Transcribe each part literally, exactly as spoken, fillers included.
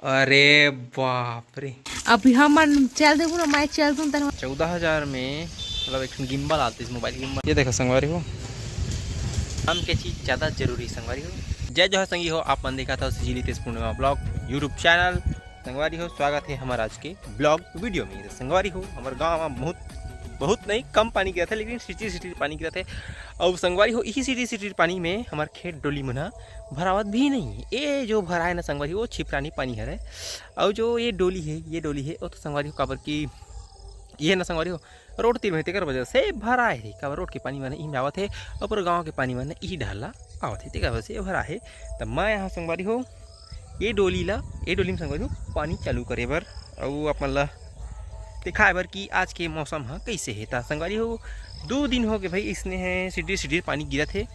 अरे बाप रे। अभी हमन चल देबो ना, मैं चल दूं तेन। चौदह हजार में मतलब एक ठन गिम्बल आतिस, मोबाइल गिम्बल। ये देखो संगवारी हो, काम के चीज ज्यादा जरूरी संगवारी हो। जय जोहार संगी हो, आप मन देखत हो सिजिली तेज पूर्णिमा ब्लॉग YouTube चैनल। संगवारी हो, स्वागत है हमारा आज के ब्लॉग वीडियो में। तो संगवारी हो, हमारे गांव में बहुत, बहुत नहीं, कम पानी गिरा था, लेकिन सिटी सिटी पानी गिरा थे। और संगवारी हो, इही सिटी सिटी पानी में हमारे खेत डोली मन ह भरावत भी नहीं। ये जो भराए ना संगवारी, वो छिपरानी पानी हरे। और जो ये डोली है, ये डोली है, वो तो संगवारी हो, काबर की ये ना संगवारी हो, रोड तीर में, तेकर वजह से भराए हे। काबर रोड के पानी मन इही में आवत हे, और पूरा गांव के पानी मन इही डहर ला आवत हे, तेकर वजह से भराए हे। त मैं यहाँ संगवारी हो, ये डोली ला, ये डोली में संगवारी हो, पानी चालू करे बर, और अपन ला दिखाए बर कि आज के मौसम ह कैसे हे। त संगवारी हो, दो दिन हो गए भाई, इसने है सिटी सिटी पानी गिरत हे,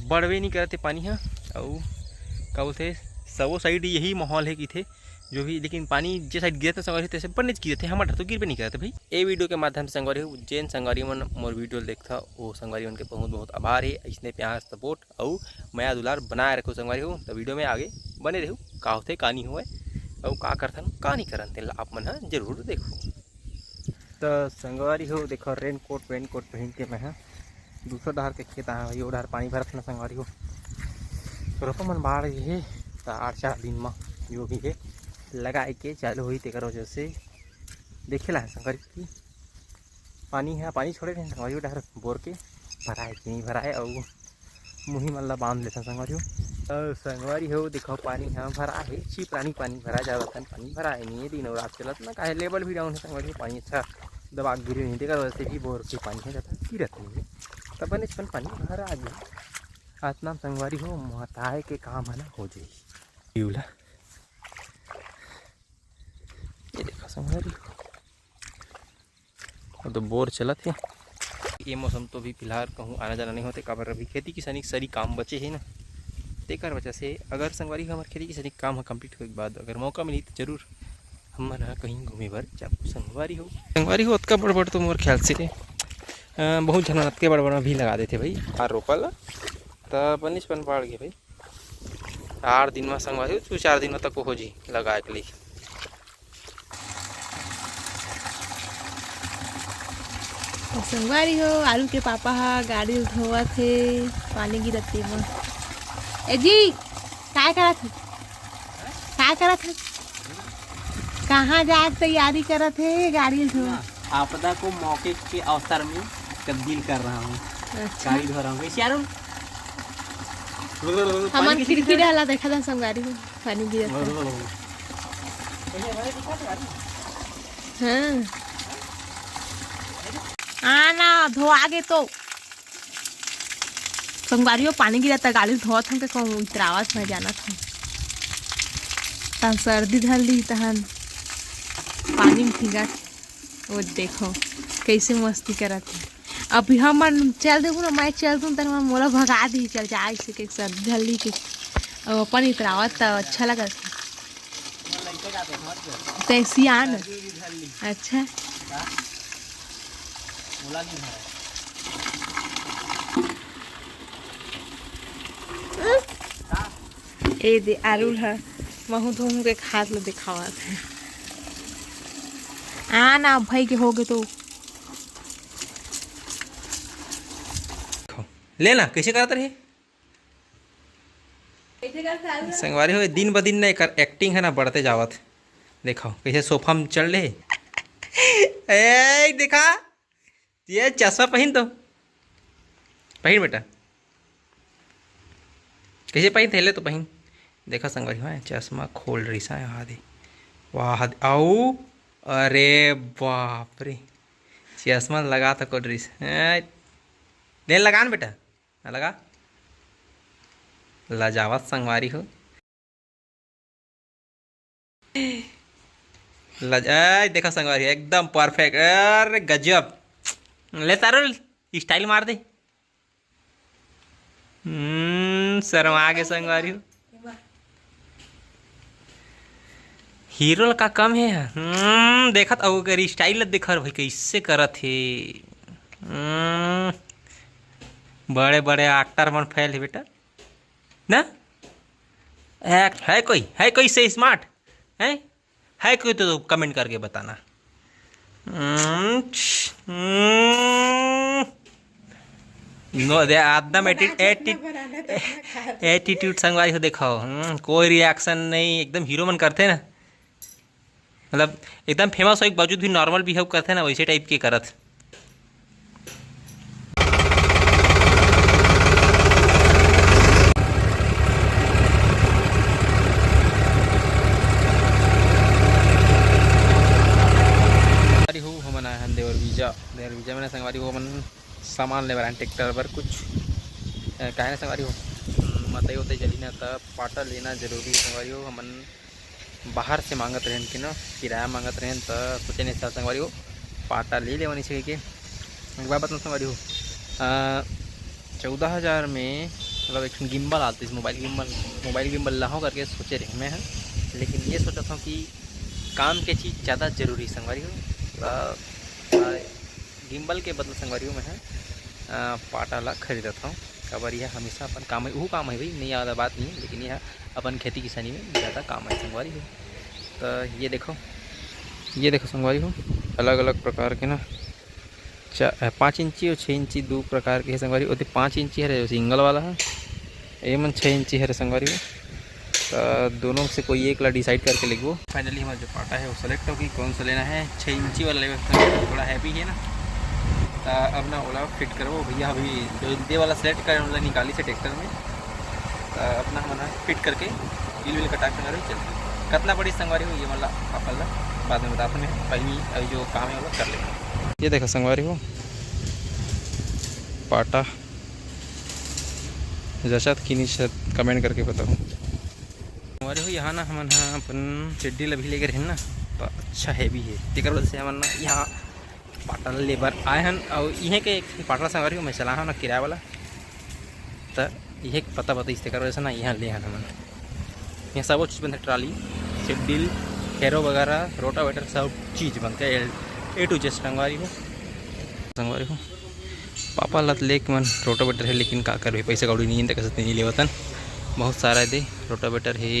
बड़वे नहीं करत हे पानी ह। और का बोलते, सबो साइड यही माहौल है कि थे जो भी, लेकिन पानी जे साइड गिरत हे संगवारी हो, तैसे बनेच गिरत हे, हमर डहर तो गिरबे नहीं करत हे भाई। ए वीडियो के माध्यम से संगवारी हो, जेन संगवारी मन मोर वीडियो ल देखथा, वो संगवारी मन के बहुत बहुत आभार हे, इसने प्यार, सपोर्ट अउ मया दुलार बनाए रखो संगवारी हो। तो वीडियो में आगे बने रहू, का होथे, का नहीं होए, अउ का करथन, का नहीं करन, तेला आप मन ह जरूर देखू। तो संगवारी हो, देखो, रेनकोट वेनकोट पहन के मैं ह दूसरा डहर के खेत आया भाई, वो डहर पानी भरत ना संगवारी हो। रोपा मन बाढ़ गे हे, त आठ चार दिन म जो भी हे लगाए के चालू होई, तेकर वजह से देखे ला संगवारी की पानी है, पानी छोड़े रहे संगवारी हो, डहर बोर के भराए कि नहीं भराए, अउ मुही मन ला बांध लेथन संगवारी हो। अउ संगवारी हो, देखो, पानी ह भरा हे, छिपरानी पानी भरा जावत हन, पानी भरा हे नहीं, दिन अउ रात चलत ना, काहे लेवल भी डाउन हे संगवारी हो, पानी अच्छा दबा के गिरे नहीं, तेकर वजह से भी बोर के पानी ह ज्यादा गिरत नहीं हे, तब बनेच कन पानी भरा गे। अतना संगवारी हो, मोहताए के काम है ना, हो जाही। ये देखा संगवारी हो, अब तो बोर चलत हे। ये मौसम तो भी फिलहाल कहूँ आना जाना नहीं होते, काबर अभी खेती किसानी के सरी काम बचे हे ना, तेकर वजह से। अगर संगवारी हो, हमर खेती किसानी के काम ह कंप्लीट होए के बाद अगर मौका मिली, तो जरूर हमन ह कहीं घूमे बर जाबो संगवारी हो। संगवारी हो, ओतका बड़ बड़ तो मोर ख्याल से, अ, बहुत झन अतके बड़ बड़ भी लगा देथे भाई, आर रोपा ला, त बनेच पन बाढ़ गे भाई। चार दिन में संगवारी हो, दू चार दिन में तक हो जी लगाए के लिए। तो संगवारी हो, आरू के पापा हा गाड़ी ल धोवत हे, पानी गिरत तेमा। ए जी, काय करत हे? काय करत हे? कहाँ जाए के तैयारी करत हे, गाड़ी ल धोवत? आपदा को मौके के अवसर में तब्दील कर रहा हूँ। अच्छा। गाड़ी धो रहा हूँ। कैसे यार? हमन खिड़की डाला देखा था संगवारी हो, पानी गिरत हे। हाँ। आना, धोआ गे तो। संगवारी हो, पानी गिरत हे, गाड़ी धोवत हन के कहूँ इतरावत हन, जानत हन। तहन सर्दी धर ली, तहन पानी में भीगत। वो देखो, कैसे मस्ती करत हे। अभी हमन चल देबो ना, मैं चल दूँ, तहन मोला भगा दी, चल जा, ऐसे के सर्दी धर ली के। अब अपन इतरावत त अच्छा लगत हे। तैं सियान। अच्छा। ए दे, आरुल ह महू धोहू के खात ल दिखावत हे। आ ना, भाई के होगे तो। ले ना, कैसे करत रहे? संगवारी हो, दिन ब दिन ना एकर एक्टिंग है ना बढ़ते जावत। देखो कैसे सोफा में चढ़ ले। ए देखा, ये चश्मा पहिन तो, पहिन बेटा। कैसे पहिन थे, ले तो पहिन। देखा संगवारी हो, चश्मा खोल रही सा, यहाँ दे, वाह दे, आऊ, अरे बाप रे, चश्मा लगा था कोड रही सा। ले लगान बेटा। ना लगा? लजावत संगवारी हो। लज-, ए, देखा संगवारी, एकदम परफेक्ट। अरे गजब। ले तारुल, स्टाइल मार दे। हम्म, शर्मा के संगवारी हो। हीरो का कम है। हम्म, देखत अउ ओकर स्टाइल देखर भाई, कैसे करत हे। हम्म, बड़े बड़े एक्टर मन फेल है बेटा। ना? एक्ट है कोई, है कोई से स्मार्ट? हैं? है कोई तो कमेंट करके बताना। हम्म, हम्म। नो दे, आदम एटी-, एटी-, एटीट्यूड संगवारी हो, देखो, हम्म, कोई रिएक्शन नहीं, एकदम हीरो मन करथे ना, मतलब एकदम फेमस होए के बावजूद भी नॉर्मल बिहेव करथे ना, वैसे टाइप के करत। संगवारी हो, हमन आए हन देवर बीजा। देवर बीजा में ना संगवारी हो, हमन सामान ले बर आए हन ट्रैक्टर बर कुछ। अ, काहे ना संगवारी हो, हम्म, मतई उतई जली ना, त पाटा लेना जरूरी हे संगवारी हो। हमन बाहर से मांगत रहेन कि ना, किराया मांगत रहेन, त सोचे नहीं साल संगवारी हो, पाटा ले लेवन इसे के। एक बात बताऊँ संगवारी हो, अ, चौदह हज़ार में मतलब एक ठन गिम्बल आतिस, मोबाइल गिम्बल, मोबाइल गिम्बल लाहूँ करके सोचे रहे मैं ह। लेकिन ये सोचत हूँ कि काम के चीज़ ज़्यादा जरूरी संगवारी हो। अ, अ, गिम्बल के बदला संगवारी हो मैं ह, अ, पाटा ला खरीदत हूँ। काबर यह हमेशा अपन काम है, उहू काम है भाई, नहीं आला बात नहीं है, लेकिन यह अपन खेती किसानी में ज़्यादा काम है संगवारी हो। तो ये देखो, ये देखो संगवारी हो, अलग-अलग प्रकार के ना चा-, अ, पाँच इंची और छः इंची दो प्रकार के हे संगवारी। ओती पाँच इंची हरे, जो सिंगल वाला है, ये मन छः इंची हरे संगवारी हो। तो दोनों से कोई एक ला डिसाइड करके लेगो। फाइनली हमारा जो पाटा है वो सेलेक्ट होगी, कौन सा लेना है। छः इंची वाला लेवे, थोड़ा हैवी है ना। तो अब ना ओला फिट करबो भैया, अभी जो दे वाला सेलेक्ट करे ओला निकाली से ट्रैक्टर में। तो अपना हमन फिट करके बिल बिल कटा के संगवारी चलते। कितना बड़ी संगवारी हो ये वाला अपन ला बाद में बताते हैं, पहली अभी जो काम है वो कर लेना। ये देखो संगवारी हो, पाटा जचत कि नहीं जचत, कमेंट करके बताओ। संगवारी हो, यहाँ ना हमन ह अपन चड्डी ला भी लेके रहेन ना, तो अच्छा हैवी है, तेकर वजह से हमन ना यहाँ पाटा ला ले बर आए हन। और इहें के एक ठन पाटा संगवारी हो, मैं चला हूँ ना किराया वाला, तो इहे पता बताइस, तेकर वजह से ना यहाँ ले हन हमन। यहाँ सबो चीज़ बनथे, ट्राली, सीड ड्रिल, हैरो वगैरह, रोटावेटर, सब चीज़ बनथे, ए टू जेड संगवारी हो। संगवारी हो, पापा लत लेके मन रोटावेटर है, लेकिन का करबे, पैसा कौड़ी नहीं है, तेकर सेती नहीं लेवतन। बहुत सारा दे रोटावेटर है,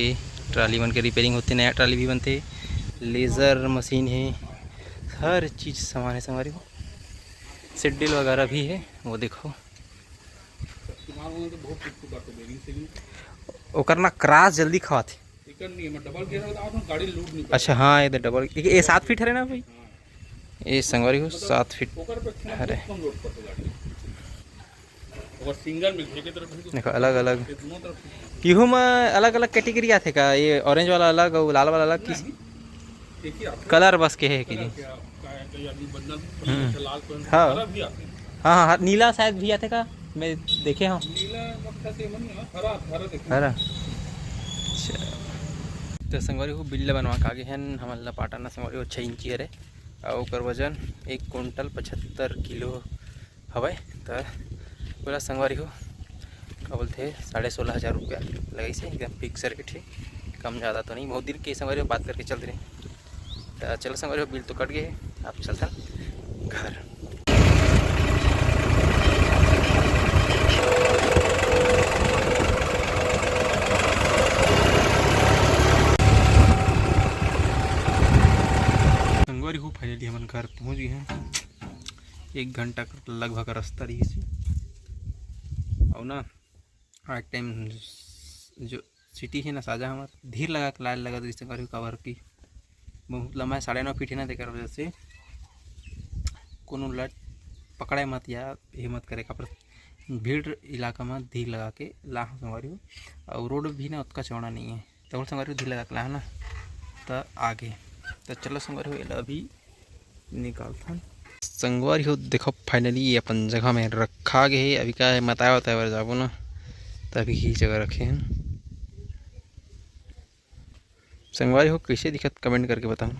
ट्राली मन के रिपेयरिंग होथे, नया ट्राली भी बनथे, लेजर मशीन है, हर चीज़ सामान है संगवारी हो। सीड ड्रिल वगैरह भी है, वो देखो। ओकर ना क्रास जल्दी खवाथे। एकर नहीं, मैं डबल गियर वाला आता हूँ, गाड़ी लोड नहीं करता। अच्छा, हाँ, ये तो डबल, ये, ये सात फीट हरे ना भाई? हाँ। ये संगवारी हो, मतलब, सात फीट ओकर पे अच्छा हरे। बहुत कम लोड करता गाड़ी। अगर सिंगल में घे के तरफ भी तो देखो, अलग-अलग। ये दोनों तरफ से। इहू में अलग-अलग कैटेगरी आथे का? ये ऑरेंज वाला अलग और लाल वाला अलग, किस नहीं, एक ही आथे। कलर बस के है कि कलर जी? के आप, का है, कई आदमी बंदन, हम्म। लाल कलर हाँ। कलर भी आथे। हाँ, हाँ, हाँ, नीला शायद भी आथे का? मैं देखे हूँ। नीला मक्का से मन हरा, हरा देखो। हरा। अच्छा। तो संगवारी हो, बिल ला बनवा के आगे हन, हमन ला पाटा ना संगवारी हो, छः इंची हरे, और ओकर वजन एक कुंटल पचहत्तर किलो हवय। त बोला संगवारी हो, का बोलथे, साढ़े सोलह हज़ार रुपया लगाइस हे, एकदम फिक्स रेट हे, कम ज़्यादा तो नहीं। बहुत दिन के संगवारी हो, बात करके चलत रहे। त चलो संगवारी हो, बिल तो कट गए, आप चलथन घर। संगवारी हो, फाइनली हमन घर पहुँच गए हैं। एक घंटा कर लगभग रास्ता रहिस हे। अउ ना, आज टाइम जो सिटी हे ना, साजा हमर धीर लगा के लाए लगत रहिस हे, काबर कि बहुत लंबा हे, साढ़े नौ फीट हे ना, तेकर वजह से कोनो ल पकड़े मत या ये मत करे, काबर भीड़ इलाका में धीर लगा के लाहूँ संगवारी हो। अउ रोड भी ना ओतका चौड़ा नहीं है, तो संगवारी हो धीर लगा के लाहूँ ना, त आगे। तो चलो संगवारी हो, एला अभी निकालथन। संगवारी हो, देखो, फाइनली ये अपन जगह में रखा गे हे। अभी का हे, मताए वताए बर जाबो ना, त अभी ही जगह रखे हन। संगवारी हो, कइसे दिखत, कमेंट करके बताओ।